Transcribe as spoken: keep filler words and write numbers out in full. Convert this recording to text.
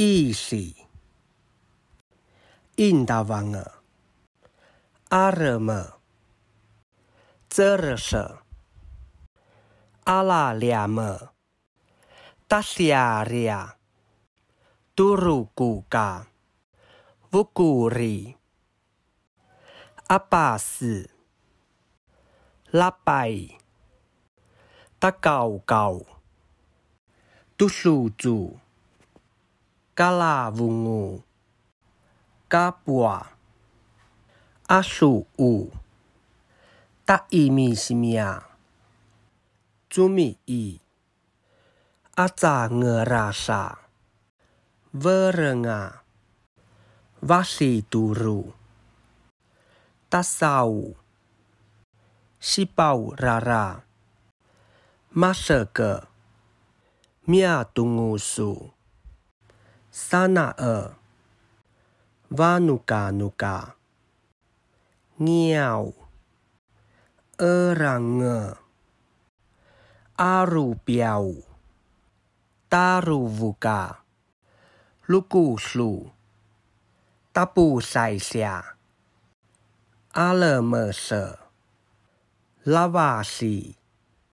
意思。印度王。阿勒么。Cerese。阿拉lia么。Tasiaria。Turukuka。Vukuri。Apase。Lapai。Takaukau。Tusucu。Kalavungu。Kapua。Asu'u。Ta'imisimia。Cumi'i。Acangerasa。Verenga。Vasituru。Tasau。Sipaurara。Maseke。Miatungusu。Sana'e。Vanukanuka。Ngiau。Erange。Arupiau。Taruvuka。Lukusu。Tapusaisia。Alemese。Lavasi。